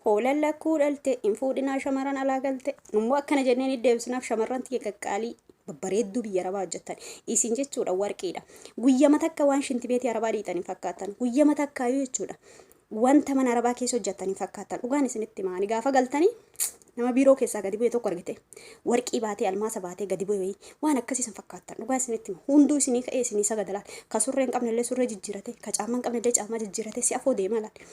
Hoolaan lakkuu dhalte hin fuudhinaa shamaran alaa galte. Nummoo akkana jennee ni deebisnaaf shamarran tiyya qaqqaalii babbareedduu biyya arabaa hojjettan. Isin jechuudha warqiidha. Guyyama takka waan shintibeetii arabaa dhiixan hin fakkaattan. Guyyama takkaayyuu jechuudha. Wanta mana arabaa keessa hojjettan hin fakkaattan. Dhugaan isinitti himaa. Ani gaafa galtanii nama biiroo keessaa gadi bu'e tokko argite. Warqii baatee almaasa baatee gadi bu'e wayii waan akkasii san fakkaattan. Dhugaa isinitti hima. Hunduu isinii ka'ee isinii sagada laal. Ka surree hin qabne illee surree jijjiirate. Ka caammaa hin qabne illee caammaa jijjiirate. Si afoo deemaa laal.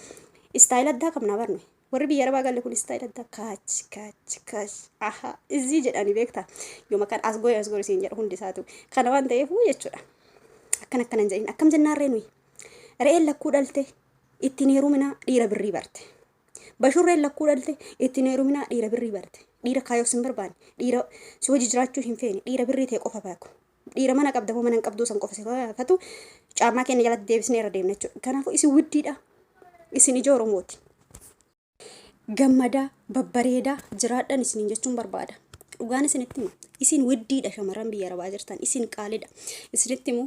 Istaayila addaa qabna bar nuyi. Warri biyya arabaa galle kun istaayila addaa kaach kaach kaach aha izii jedhani beektaa. Yooma kan as gori as gori siin jedhu hundi isaatu. Kana waan ta'eef jechuudha. Akkana akkana hin jedhin. Akkam jennaan ree nuyi. Re'een lakkuu dhalte ittiin heeruminaa dhiira birrii barte. Bashurreen lakkuu dhalte ittiin heeruminaa dhiira birrii barte. Dhiira kaayoo sin barbaanne. Dhiira si hojii jiraachuu hin feene. Dhiira birrii ta'e qofa beeku. Dhiira mana qabda moo mana hin qabduu san qofa si gaafatu caammaa keenya jalatti deebisnee irra deemna jechuudha. Kanaafuu isin widdiidha. Isin ija Oromooti. Gammadaa, babbareedaa jiraadhan isiniin jechuun barbaada. Dhugaan isinitti hima. Isin widdiidha shamarran biyya arabaa jirtan. Isin qaalidha. Isinitti himu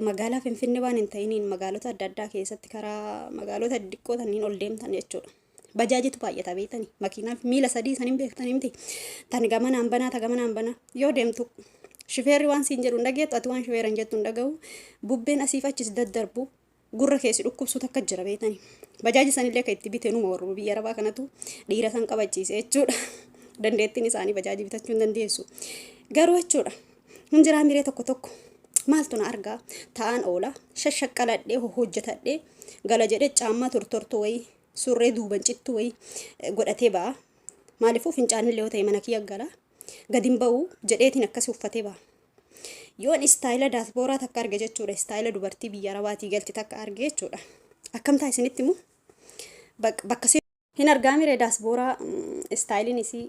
magaalaa Finfinnee waan hin ta'iniin magaalota adda addaa keessatti karaa magaalota xixiqqoo tanniin ol deemtan jechuudha. Bajaajitu baay'ata beektani. Makiinaa miila sadii san hin beektani miti. Tan gamanaan banaa ta gamanaan banaa yoo deemtu shifeerri waan siin jedhu hin dhageettu ati waan shifeera hin jettu hin dhaga'u. Bubbeen asiif achis daddarbu gurra keessi dhukkubsu takka jira beektani. Bajaaji sanillee kan itti bite numa warra biyya arabaa kanatu dhiira san qabachiise jechuudha. Dandeettiin isaanii bajaajii bitachuu hin dandeessu. Garuu jechuudha. Hin jiraa miree tokko tokko maaltu na argaa ta'aan oola shashaqqaladhee hojjetadhee gala jedhee caammaa tortortuu wayii surree duuban cittuu wayii godhatee ba'a. Maaliifuu fincaanillee yoo ta'e mana kiyya gala. Gad hin ba'u jedheetiin akkasii uffatee ba'a. Yoon istaayila daasbooraa takka arge jechuudha. Istaayila dubartii biyya arabaatii galti takka arge jechuudha. Akkam ta'a isinitti immoo bakka hin argaa miree daasbooraa istaayiliin isii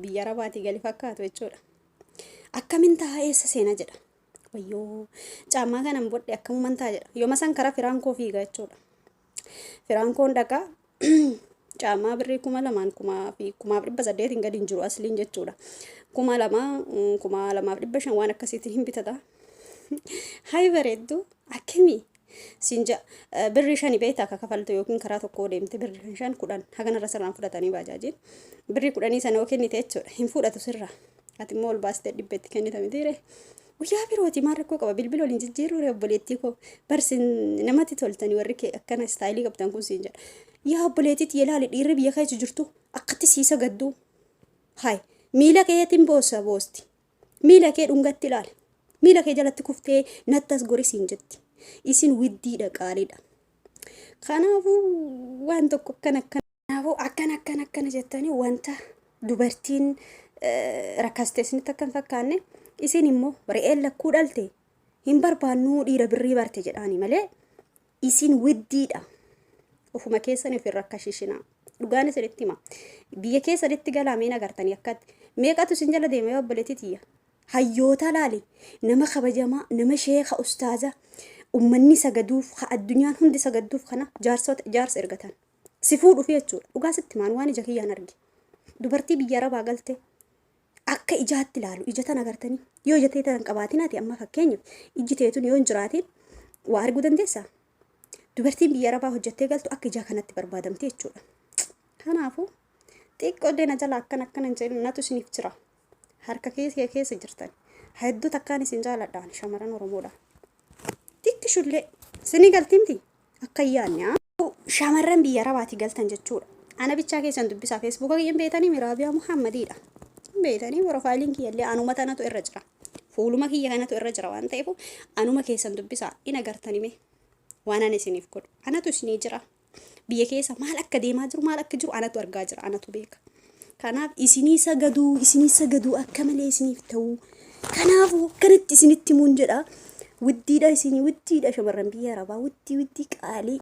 biyya arabaatii gali fakkaatu jechuudha. Akkamin ta'a eessa seena jedha. Wayyoo caammaa kanan bodhe akkamuman ta'a jedha. Yooma san karaa firaankoo fiiga jechuudha. Firaankoon dhaqaa caammaa birrii 2000n 1800n gadi hin jiru asliin jechuudha. 2000 2500 waan akkasiitiin hin bitata. Hayi bareeddu akkamii siin ja'a birrii shani beektaa akka kafaltu yookiin karaa tokkoo deemte birrii shan 10 haganarra sirraan fudhatanii baajaajiin birrii 10 sana yoo kennite jechuudha hin fudhatu sirraa. Ati immoo ol baastee dhibba itti kennita mitiire. Guyyaa birooti maal rakkoo qaba bilbila waliin jijjiiruu ree obboleettii koo barsin namatti toltanii warri kee akkana istaayilii qabdan kun siin jedha. Yaa obboleettii tiyya ilaali dhiirri biyya keessa jirtu akkatti siisa gadduu. Hayi miila keetiin boossa boosti. Miila kee dhungatti ilaali. Miila kee jalatti kuftee nattas gori siin jetti. Isin widdiidha qaaliidha. Kanaafuu waan tokko akkana akkana. Kanaafuu akkana akkana akkana jettanii wanta dubartiin rakkaste isinitti akka hin fakkaanne isin immoo re'een lakkuu dhalte hin barbaannuu dhiira birrii barte jedhaani malee isin widdiidha. Ofuma keessan of hin rakkashishinaa. Dhugaan isinitti hima. Biyya keessanitti galaa meen agartanii akkatti. Meeqatu isin jala deema yoo obboleettii tiyya. Hayyoota laali nama kabajamaa nama sheeka ustaaza ummanni sagaduuf ka addunyaan hundi sagadduuf kana jaarsota jaarsa ergatan. Si fuudhuuf jechuudha. Dhugaa sitti maan waan ija kiyyaan arge. Dubartii biyya arabaa galte akka ijaatti ilaalu ija tan agartanii yoo ija tee tan qabaatin ati amma fakkeenyaaf ijji teetun yoo hin jiraatin waa arguu dandeessaa? Dubartiin biyya arabaa hojjettee galtu akka ijaa kanatti barbaadamti jechuudha. Kanaafuu xiqqoo illee na jala akkana akkana hin jedhin natu isiniif jira. Harka keessa keessa jirtan. Hedduu takkaan isin jaaladha ani shamaran Oromoodha. Xiqqishullee isinii galtimti akka hin yaadne. Shamarran biyya Arabaati galtan jechuudha. Ana bichaa keessan dubbisaa feesbuuka kiyya hin beektanii Miraabiyaa Muhammadiidha. Hin beektanii profaayiliin kiyya illee anuma tanatu irra jira. Fuuluma kiyya kanatu irra jira waan ta'eef anuma keessan dubbisaa in agartani mee waan ani isiniif godhu. Anatu isinii jira. Biyya keessa maal akka deemaa jiru maal akka jiru anatu argaa jira anatu beeka. Kanaaf isinii sagaduu isinii sagaduu akka malee isiniif ta'uu. Kanaafuu akkanatti isinitti himuun jedha. Widdiidha isinii widdiidha shamarran biyya Arabaa widdii widdii qaalii.